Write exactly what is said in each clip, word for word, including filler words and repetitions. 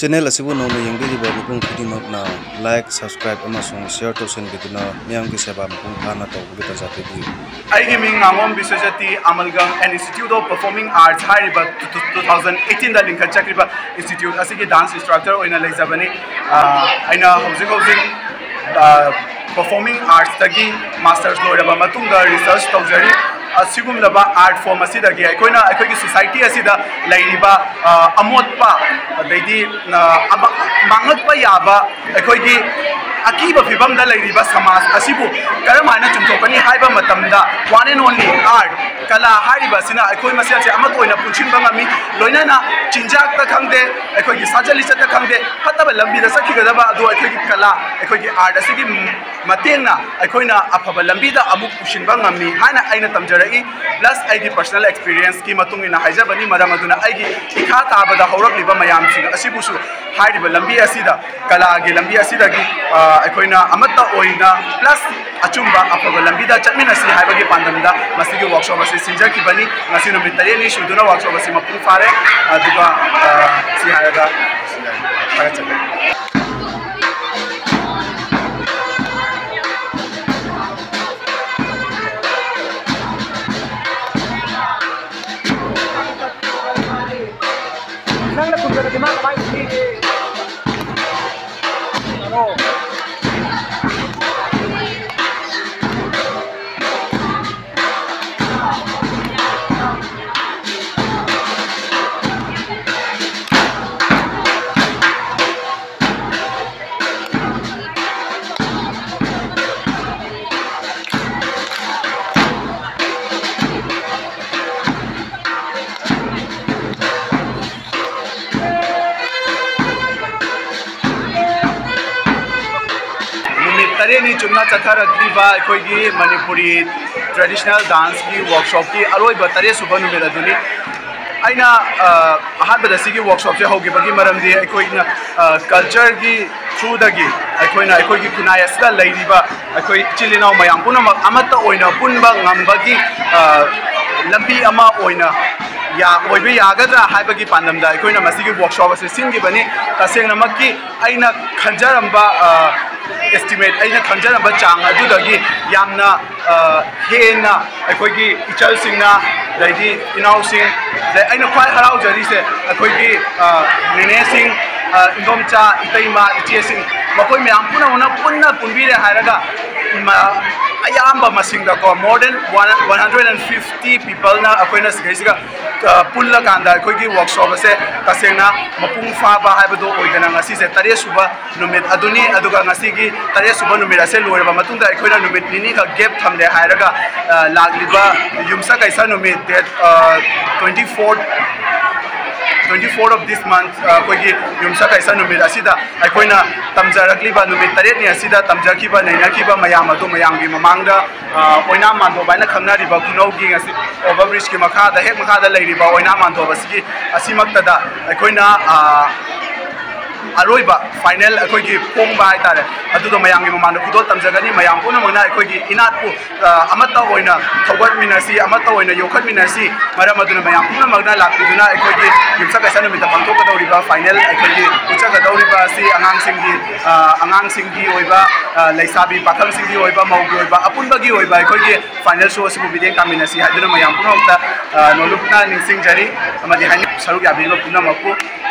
Channel ꯑꯁꯤꯕꯨ ꯅꯧꯅ ꯌꯦꯡꯕꯤꯔꯤꯕ ꯃꯤꯄꯨꯝ ꯈꯨꯗꯤꯡꯃꯛꯅ ꯂꯥꯏꯛ, ꯁꯕꯁꯀ꯭ꯔꯥꯏꯕ ꯑꯃꯁꯨꯡ ꯁꯤꯌꯔ ꯇꯧꯁꯤꯟꯕꯤꯗꯨꯅ ꯃꯤꯌꯥꯝꯒꯤ ꯁꯦꯕꯥ ꯃꯄꯨꯡ ꯐꯥꯅ ꯇꯧꯕꯒꯤ ꯇꯥꯟꯖꯥ ꯄꯤꯕꯤꯌꯨ꯫ ꯑꯩꯒꯤ ꯃꯤꯡ ꯉꯥꯉꯣꯝ Biswajit, Amalgam and institute of performing arts ꯍꯥꯏꯔꯤꯕ ꯇꯨ ꯊꯥꯎꯖꯟ ꯑꯩꯠꯇꯤꯟꯗ ꯂꯤꯡꯈꯠꯆꯈ꯭ꯔꯤꯕ ꯏꯟꯁꯇꯤꯇ꯭ꯌꯨꯠ ꯑꯁꯤꯒꯤ ꯗꯥꯟꯁ ꯏꯟꯁꯇ꯭ꯔꯛꯇꯔ ꯑꯣꯏꯅ ꯂꯩꯖꯕꯅꯤ꯫ ꯑ, ꯑꯩꯅ ꯍꯧꯖꯤꯛ ꯍꯧꯖꯤꯛ, ꯑ, ꯄꯔꯐꯣꯔꯃꯤꯡ ꯑꯥꯔꯠꯁꯇꯒꯤ ꯃꯥꯁꯇꯔꯁ ꯂꯣꯏꯔꯕ ꯃꯇꯨꯡꯗ ꯔꯤꯁꯔꯁ ꯇꯧꯖꯔꯤ꯫ ꯑꯁꯤꯒꯨꯝꯂꯕ ꯑꯥꯔꯠ ꯐꯣꯔꯝ ꯑꯁꯤꯗꯒꯤ ꯑꯩꯈꯣꯏꯅ ꯑꯩꯈꯣꯏꯒꯤ ꯁꯣꯁꯥꯏꯇꯤ ꯑꯁꯤꯗ ꯂꯩꯔꯤꯕ, ꯑ, ꯑꯃꯣꯠꯄ, ꯑꯗꯩꯗꯤ, ꯑ, ꯑꯃ-, ꯃꯥꯡꯉꯛꯄ ꯌꯥꯕ ꯑꯩꯈꯣꯏꯒꯤ ꯑꯀꯤꯕ ꯐꯤꯕꯝꯗ ꯂꯩꯔꯤꯕ ꯁꯃꯥꯖ ꯑꯁꯤꯕꯨ ꯀꯔꯝ ꯍꯥꯏꯅ ꯆꯨꯝꯊꯣꯛꯀꯅꯤ ꯍꯥꯏꯕ ꯃꯇꯝꯗ, one and only art, ꯀꯂꯥ ꯍꯥꯏꯔꯤꯕ ꯑꯁꯤꯅ ꯑꯩꯈꯣꯏ ꯃꯁꯦꯜꯁꯦ ꯑꯃꯠꯇ ꯑꯣꯏꯅ ꯄꯨꯟꯁꯤꯟꯕ ꯉꯝꯃꯤ꯫ ꯂꯣꯏꯅꯅ ꯆꯤꯟꯖꯥꯛꯇ ꯈꯪꯗꯦ, ꯑꯩꯈꯣꯏꯒꯤ ꯁꯥꯖꯠ ꯂꯤꯆꯠꯇ ꯈꯪꯗꯦ, ꯐꯠꯇꯕ ꯂꯝꯕꯤꯗ ꯆꯠꯈꯤꯒꯗꯕ ꯑꯗꯨ ꯑꯩꯈꯣꯏꯒꯤ ꯀꯂꯥ, ꯑꯩꯈꯣꯏꯒꯤ ꯑꯥꯔꯠ ꯑꯁꯤꯒꯤ ꯃꯇꯦꯡꯅ ꯑꯩꯈꯣꯏꯅ ꯑꯐꯕ ꯂꯝꯕꯤꯗ ꯑꯃꯨꯛ ꯄꯨꯁꯤꯟꯕ ꯉꯝꯃꯤ ꯍꯥꯏꯅ ꯑꯩꯅ ꯇꯝꯖꯔꯛꯏ꯫ ꯄ꯭ꯂꯁ ꯑꯩꯒꯤ ꯄꯔꯁꯣꯅꯦꯜ ꯑꯦꯛꯁꯄꯤꯔꯤꯌꯦꯟꯁꯀꯤ ꯃꯇꯨꯡ ꯏꯟꯅ ꯍꯥꯏꯖꯕꯅꯤ, ꯃꯔꯝ ꯑꯗꯨꯅ ꯑꯩꯒꯤ ꯏꯈꯥ ꯇꯥꯕꯗ ꯍꯧꯔꯛꯂꯤꯕ ꯃꯌꯥꯝꯁꯤꯡ ꯑꯁꯤꯕꯨꯁꯨ ꯍꯥꯏꯔꯤꯕ ꯂꯝꯕꯤ ꯑꯁꯤꯗ, ꯀꯂꯥꯒꯤ ꯂꯝꯕꯤ ꯑꯁꯤꯗꯒꯤ, ꯑ, ꯑꯩꯈꯣꯏꯅ ꯑꯃꯠꯇ ꯑꯣꯏꯅ ꯄ꯭ꯂꯁ ꯑꯆꯨꯝꯕ ꯑꯐꯕ ꯂꯝꯕꯤꯗ ꯆꯠꯃꯤꯟꯅꯁꯤ ꯍꯥꯏꯕꯒꯤ ꯄꯥꯟꯗꯝꯗ ꯃꯁꯤꯒꯤ ꯋꯥꯔꯛꯁꯣꯞ ꯑꯁꯤ ꯁꯤꯟꯖꯈꯤꯕꯅꯤ꯫ ꯉꯁꯤ ꯅꯨꯃꯤꯠ ꯇꯔꯦꯠꯅꯤ ꯁꯨꯗꯨꯅ ꯋꯥꯔꯛꯁꯣꯞ ꯑꯁꯤ ꯃꯄꯨꯡ ꯐꯥꯔꯦ꯫ ꯑꯗꯨꯒ, ꯑ, ꯁꯤ ꯍꯥꯏꯔꯒ ꯊꯥꯒꯠꯆꯔꯤ꯫ ꯅꯪꯅ ꯈꯨꯝꯗ꯭ꯔꯗꯤ ꯃꯥ ꯀꯃꯥꯏꯅ ꯈꯨꯝꯅꯤ? ꯅꯨꯃꯤꯠ ꯇꯔꯦꯠꯅꯤ ꯆꯨꯞꯅ ꯆꯠꯊꯔꯛꯂꯤꯕ ꯑꯩꯈꯣꯏꯒꯤ ꯃꯅꯤꯄꯨꯔꯤ ꯇ꯭ꯔꯦꯗꯤꯁꯅꯦꯜ ꯗꯥꯟꯁꯀꯤ ꯋꯥꯔꯛꯁꯣꯞꯀꯤ ꯑꯔꯣꯏꯕ ꯇꯔꯦꯠ ꯁꯨꯕ ꯅꯨꯃꯤꯠ ꯑꯗꯨꯅꯤ꯫ ꯑꯩꯅ, ꯑ, ꯑꯍꯥꯟꯕꯗ ꯁꯤꯒꯤ ꯋꯥꯔꯛꯁꯣꯞꯁꯦ ꯍꯧꯈꯤꯕꯒꯤ ꯃꯔꯝꯗꯤ ꯑꯩꯈꯣꯏꯅ, ꯑ, ꯀꯜꯆꯔꯒꯤ ꯊ꯭ꯔꯨꯗꯒꯤ ꯑꯩꯈꯣꯏꯅ ꯑꯩꯈꯣꯏꯒꯤ ꯈꯨꯟꯅꯥꯏ ꯑꯁꯤꯗ ꯂꯩꯔꯤꯕ ꯑꯩꯈꯣꯏ ꯏꯆꯤꯜ ꯏꯅꯥꯎ ꯃꯌꯥꯝ ꯄꯨꯝꯅꯃꯛ ꯑꯃꯠꯇ ꯑꯣꯏꯅ ꯄꯨꯟꯕ ꯉꯝꯕꯒꯤ, ꯑ, ꯂꯝꯕꯤ ꯑꯃ ꯑꯣꯏꯅ ꯑꯣꯏꯕ ꯌꯥꯒꯗ꯭ꯔꯥ ꯍꯥꯏꯕꯒꯤ ꯄꯥꯟꯗꯝꯗ ꯑꯩꯈꯣꯏꯅ ꯃꯁꯤꯒꯤ ꯋꯥꯔꯛꯁꯣꯞ ꯑꯁꯤ ꯁꯤꯟꯈꯤꯕꯅꯤ꯫ ꯇꯁꯦꯡꯅꯃꯛꯀꯤ ꯑꯩꯅ ꯈꯟꯖꯔꯝꯕ ꯑꯦꯁꯇꯤꯃꯦꯠ, ꯑꯩꯅ ꯈꯟꯖꯔꯝꯕ ꯆꯥꯡ ꯑꯗꯨꯗꯒꯤ ꯌꯥꯝꯅ ꯍꯦꯟꯅ ꯑꯩꯈꯣꯏꯒꯤ ꯏꯆꯜꯁꯤꯡꯅ, ꯑꯗꯩꯗꯤ ꯏꯅꯥꯎꯁꯤꯡ, ꯑꯗꯩ ꯑꯩꯅ ꯈ꯭ꯋꯥꯏ ꯍꯔꯥꯎꯖꯔꯤꯁꯦ ꯑꯩꯈꯣꯏꯒꯤ ꯅꯦꯅꯦꯁꯤꯡ, ꯏꯟꯗꯣꯝꯆꯥ, ꯏꯇꯩꯃ, ꯏꯆꯦꯁꯤꯡ, ꯃꯈꯣꯏ ꯃꯌꯥꯝ ꯄꯨꯝꯅꯃꯛꯅ ꯄꯨꯟꯅ ꯄꯨꯟꯕꯤꯔꯦ ꯍꯥꯏꯔꯒ ꯑꯌꯥꯝꯕ ꯃꯁꯤꯡꯗꯀꯣ, more than one hundred and fifty peopleꯅ ꯑꯩꯈꯣꯏꯅ ꯁꯤꯗꯩꯁꯤꯗ ꯄꯨꯜꯂꯀꯥꯟꯗ ꯑꯩꯈꯣꯏꯒꯤ ꯋꯥꯔꯛꯁꯣꯞ ꯑꯁꯦ ꯇꯁꯦꯡꯅ ꯃꯄꯨꯡ ꯐꯥꯕ ꯍꯥꯏꯕꯗꯨ ꯑꯣꯏꯗꯅ, ꯉꯁꯤꯁꯦ ꯇꯔꯦꯠ ꯁꯨꯕ ꯅꯨꯃꯤꯠ ꯑꯗꯨꯅꯤ꯫ ꯑꯗꯨꯒ ꯉꯁꯤꯒꯤ ꯇꯔꯦꯠ ꯁꯨꯕ ꯅꯨꯃꯤꯠ ꯑꯁꯦ ꯂꯣꯏꯔꯕ ꯃꯇꯨꯡꯗ ꯑꯩꯈꯣꯏꯅ ꯅꯨꯃꯤꯠ ꯅꯤꯅꯤꯈꯛ ꯒꯦꯞ ꯊꯝꯂꯦ ꯍꯥꯏꯔꯒ, ꯂꯥꯛꯂꯤꯕ ꯌꯨꯝꯁꯀꯩꯁ ꯅꯨꯃꯤꯠ, date twenty four, twenty four of this month, ꯑꯩꯈꯣꯏꯒꯤ ꯌꯨꯝꯁꯀꯩꯁ ꯅꯨꯃꯤꯠ ꯑꯁꯤꯗ ꯑꯩꯈꯣꯏꯅ ꯇꯝꯖꯔꯛꯂꯤꯕ ꯅꯨꯃꯤꯠ ꯇꯔꯦꯠꯅꯤ ꯑꯁꯤꯗ ꯇꯝꯖꯈꯤꯕ, ꯅꯩꯅꯈꯤꯕ ꯃꯌꯥꯝ ꯑꯗꯨ ꯃꯌꯥꯝꯒꯤ ꯃꯃꯥꯡꯗ ꯑꯣꯏꯅꯥꯝ ꯃꯥꯟꯗꯣꯞ ꯍꯥꯏꯅ ꯈꯪꯅꯔꯤꯕ ꯈꯨꯅꯧꯒꯤ ꯉꯁꯤ over bridgeꯀꯤ ꯃꯈꯥꯗ, ꯍꯦꯛ ꯃꯈꯥꯗ ꯂꯩꯔꯤꯕ ꯑꯣꯏꯅꯥꯝ ꯃꯥꯟꯗꯣꯞ ꯑꯁꯤꯒꯤ, ꯑꯁꯤꯃꯛꯇꯗ ꯑꯩꯈꯣꯏꯅ ꯑꯔꯣꯏꯕ final ꯑꯩꯈꯣꯏꯒꯤ ꯐꯣꯡꯕ ꯍꯥꯏꯇꯥꯔꯦ, ꯑꯗꯨꯗꯣ ꯃꯌꯥꯝꯒꯤ ꯃꯃꯥꯡꯗ ꯈꯨꯗꯣꯜ ꯇꯝꯖꯒꯅꯤ꯫ ꯃꯌꯥꯝ ꯄꯨꯝꯅꯃꯛꯅ ꯑꯩꯈꯣꯏꯒꯤ ꯏꯅꯥꯠꯄꯨ ꯑꯃꯠꯇ ꯑꯣꯏꯅ ꯊꯧꯒꯠꯃꯤꯟꯅꯁꯤ, ꯑꯃꯠꯇ ꯑꯣꯏꯅ ꯌꯣꯛꯈꯠꯃꯤꯟꯅꯁꯤ꯫ ꯃꯔꯝ ꯑꯗꯨꯅ ꯃꯌꯥꯝ ꯄꯨꯝꯅꯃꯛꯅ ꯂꯥꯛꯄꯤꯗꯨꯅ ꯑꯩꯈꯣꯏꯒꯤ ꯌꯨꯝꯁꯀꯩꯁ ꯅꯨꯃꯤꯠꯇ ꯄꯥꯡꯊꯣꯛꯀꯗꯧꯔꯤꯕ final ꯑꯩꯈꯣꯏꯒꯤ ꯎꯠꯆꯒꯗꯧꯔꯤꯕ ꯑꯁꯤ ꯑꯉꯥꯡꯁꯤꯡꯒꯤ, ꯑꯉꯥꯡꯁꯤꯡꯒꯤ ꯑꯣꯏꯕ, ꯂꯩꯁꯥꯕꯤ ꯄꯥꯈꯪꯁꯤꯡꯒꯤ ꯑꯣꯏꯕ, ꯃꯧꯒꯤ ꯑꯣꯏꯕ, ꯑꯄꯨꯟꯕꯒꯤ ꯑꯣꯏꯕ ꯑꯩꯈꯣꯏꯒꯤ final show ꯑꯁꯤꯕꯨ ꯃꯤꯠꯌꯦꯡ ꯀꯥꯃꯤꯟꯅꯁꯤ ꯍꯥꯏꯗꯨꯅ ꯃꯌꯥꯝ ꯄꯨꯝꯅꯃꯛꯇ ꯅꯣꯂꯨꯛꯅ ꯅꯤꯡꯁꯤꯡꯖꯔꯤ ꯑꯃꯗꯤ ꯍꯥꯏꯅꯤꯡ ꯁꯔꯨꯛ ꯌꯥꯕꯤꯔꯤꯕ ꯄꯨꯝꯅꯃꯛꯄꯨ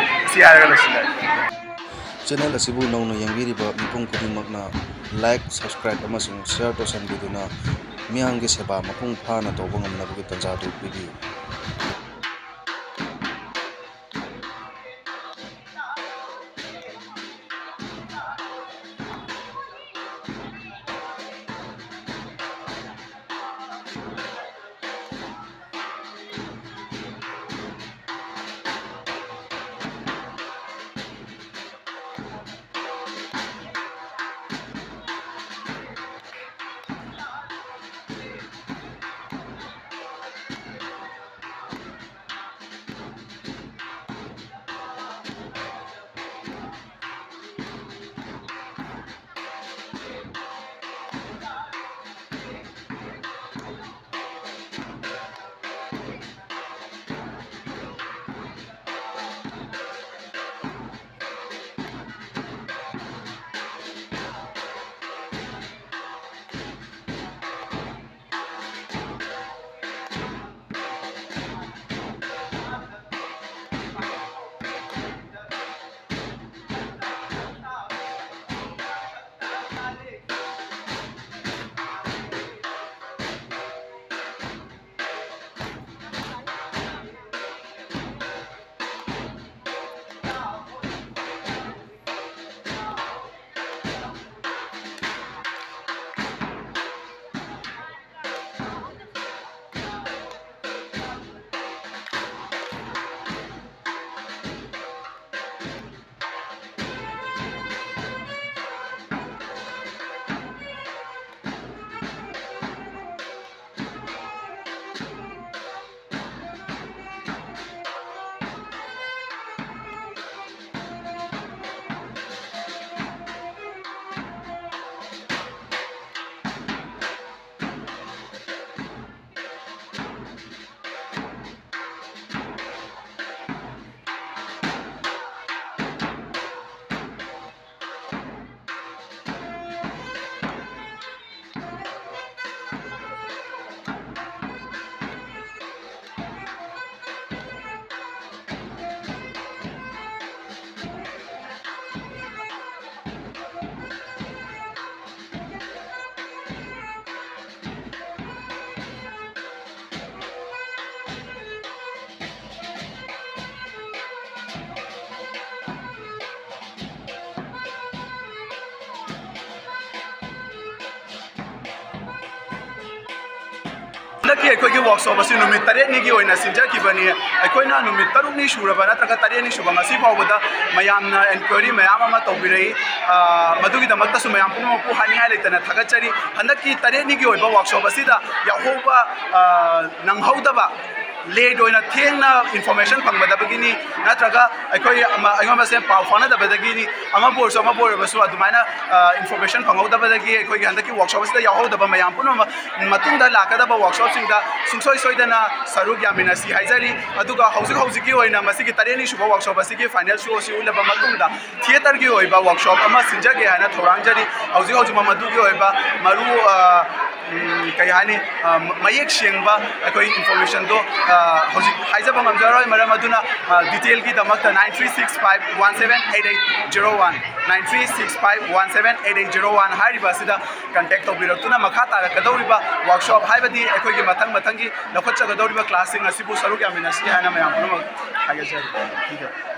ꯁꯤ ꯍꯥꯏꯔꯒ ꯂꯣꯏꯁꯤꯟꯖꯔꯒꯦ꯫ Channel ꯑꯁꯤꯕꯨ ꯅꯧꯅ ꯌꯦꯡꯕꯤꯔꯤꯕ ꯃꯤꯄꯨꯝ ꯈꯨꯗꯤꯡꯃꯛꯅ like, subscribe ꯑꯃꯁꯨꯡ share ꯇꯧꯁꯤꯟꯕꯤꯗꯨꯅ ꯃꯤꯌꯥꯝꯒꯤ ꯁꯦꯕꯥ ꯃꯄꯨꯡ ꯐꯥꯅ ꯇꯧꯕ ꯉꯝꯅꯕꯒꯤ ꯇꯥꯟꯖꯥꯗꯨ ꯄꯤꯕꯤꯌꯨ꯫ ꯍꯟꯗꯛꯀꯤ ꯑꯩꯈꯣꯏꯒꯤ ꯋꯥꯔꯛꯁꯣꯞ ꯑꯁꯤ ꯅꯨꯃꯤꯠ ꯇꯔꯦꯠꯅꯤꯒꯤ ꯑꯣꯏꯅ ꯁꯤꯟꯖꯈꯤꯕꯅꯤ꯫ ꯑꯩꯈꯣꯏꯅ ꯅꯨꯃꯤꯠ ꯇꯔꯨꯛꯅꯤ ꯁꯨꯔꯕ ꯅꯠꯇ꯭ꯔꯒ ꯇꯔꯦꯠꯅꯤ ꯁꯨꯕ ꯉꯁꯤ ꯐꯥꯎꯕꯗ ꯃꯌꯥꯝꯅ ꯏꯟꯀ꯭ꯋꯥꯏꯔꯤ ꯃꯌꯥꯝ ꯑꯃ ꯇꯧꯕꯤꯔꯛꯏ꯫ ꯑ, ꯃꯗꯨꯒꯤꯗꯃꯛꯇꯁꯨ ꯃꯌꯥꯝ ꯄꯨꯝꯅꯃꯛꯄꯨ ꯍꯥꯏꯅꯤꯡꯉꯥꯏ ꯂꯩꯇꯅ ꯊꯥꯒꯠꯆꯔꯤ꯫ ꯍꯟꯗꯛꯀꯤ ꯇꯔꯦꯠꯅꯤꯒꯤ ꯑꯣꯏꯕ ꯋꯥꯔꯛꯁꯣꯞ ꯑꯁꯤꯗ ꯌꯥꯎꯍꯧꯕ, ꯑ, ꯅꯪꯍꯧꯗꯕ, ꯂꯦꯠ ꯑꯣꯏꯅ ꯊꯦꯡꯅ ꯏꯟꯐꯣꯔꯃꯦꯁꯟ ꯐꯪꯕꯗꯕꯒꯤꯅꯤ, ꯅꯠꯇ꯭ꯔꯒ ꯑꯩꯈꯣꯏ ꯑꯃ, ꯑꯩꯉꯣꯟ ꯃꯁꯦꯟ ꯄꯥꯎ ꯐꯥꯎꯅꯗꯕꯗꯒꯤꯅꯤ, ꯑꯃꯕꯨ ꯑꯣꯏꯔꯁꯨ ꯑꯃꯕꯨ ꯑꯣꯏꯔꯕꯁꯨ ꯑꯗꯨꯃꯥꯏꯅ, ꯑ, ꯏꯟꯐꯣꯔꯃꯦꯁꯟ ꯐꯪꯍꯧꯗꯕꯗꯒꯤ ꯑꯩꯈꯣꯏꯒꯤ ꯍꯟꯗꯛꯀꯤ ꯋꯥꯔꯛꯁꯣꯞ ꯑꯁꯤꯗ ꯌꯥꯎꯍꯧꯗꯕ ꯃꯌꯥꯝ ꯄꯨꯝꯅꯃꯛ ꯃꯇꯨꯡꯗ ꯂꯥꯛꯀꯗꯕ ꯋꯥꯔꯛꯁꯣꯞꯁꯤꯡꯗ ꯁꯨꯡꯁꯣꯏ ꯁꯣꯏꯗꯅ ꯁꯔꯨꯛ ꯌꯥꯃꯤꯟꯅꯁꯤ ꯍꯥꯏꯖꯔꯤ꯫ ꯑꯗꯨꯒ ꯍꯧꯖꯤꯛ ꯍꯧꯖꯤꯛꯀꯤ ꯑꯣꯏꯅ ꯃꯁꯤꯒꯤ ꯇꯔꯦꯠꯅꯤ ꯁꯨꯕ ꯋꯥꯔꯛꯁꯣꯞ ꯑꯁꯤꯒꯤ ꯐꯥꯏꯅꯦꯜ ꯁꯣ ꯑꯁꯤ ꯎꯠꯂꯕ ꯃꯇꯨꯡꯗ ꯊꯤꯌꯦꯇꯔꯒꯤ ꯑꯣꯏꯕ ꯋꯥꯔꯛꯁꯣꯞ ꯑꯃ ꯁꯤꯟꯖꯒꯦ ꯍꯥꯏꯅ ꯊꯧꯔꯥꯡꯖꯔꯤ꯫ ꯍꯧꯖꯤꯛ ꯍꯧꯖꯤꯛꯃꯛ ꯃꯗꯨꯒꯤ ꯑꯣꯏꯕ ꯃꯔꯨ, ꯑ, ꯎꯝ, ꯀꯩ ꯍꯥꯏꯅꯤ, ꯑ, ꯃ-, ꯃꯌꯦꯛ ꯁꯦꯡꯕ ꯑꯩꯈꯣꯏ ꯏꯟꯐꯣꯔꯃꯦꯁꯟꯗꯣ, ꯑ, ꯍꯧꯖꯤꯛ ꯍꯥꯏꯖꯕ ꯉꯝꯖꯔꯣꯏ꯫ ꯃꯔꯝ ꯑꯗꯨꯅ, ꯑ, ꯗꯤꯇꯦꯜꯒꯤꯗꯃꯛꯇ nine three six five one seven eight eight zero one, nine three six five one seven eight eight zero one ꯍꯥꯏꯔꯤꯕ ꯑꯁꯤꯗ ꯀꯟꯇꯦꯛ ꯇꯧꯕꯤꯔꯛꯇꯨꯅ ꯃꯈꯥ ꯇꯥꯔꯛꯀꯗꯧꯔꯤꯕ ꯋꯥꯔꯛꯁꯣꯞ, ꯍꯥꯏꯕꯗꯤ ꯑꯩꯈꯣꯏꯒꯤ ꯃꯊꯪ ꯃꯊꯪꯒꯤ ꯂꯧꯈꯠꯆꯒꯗꯧꯔꯤꯕ ꯀ꯭ꯂꯥꯁꯁꯤꯡ ꯑꯁꯤꯕꯨ ꯁꯔꯨꯛ ꯌꯥꯃꯤꯟꯅꯁꯤ ꯍꯥꯏꯅ ꯃꯌꯥꯝ ꯄꯨꯝꯅꯃꯛ ꯍꯥꯏꯖꯔꯤ꯫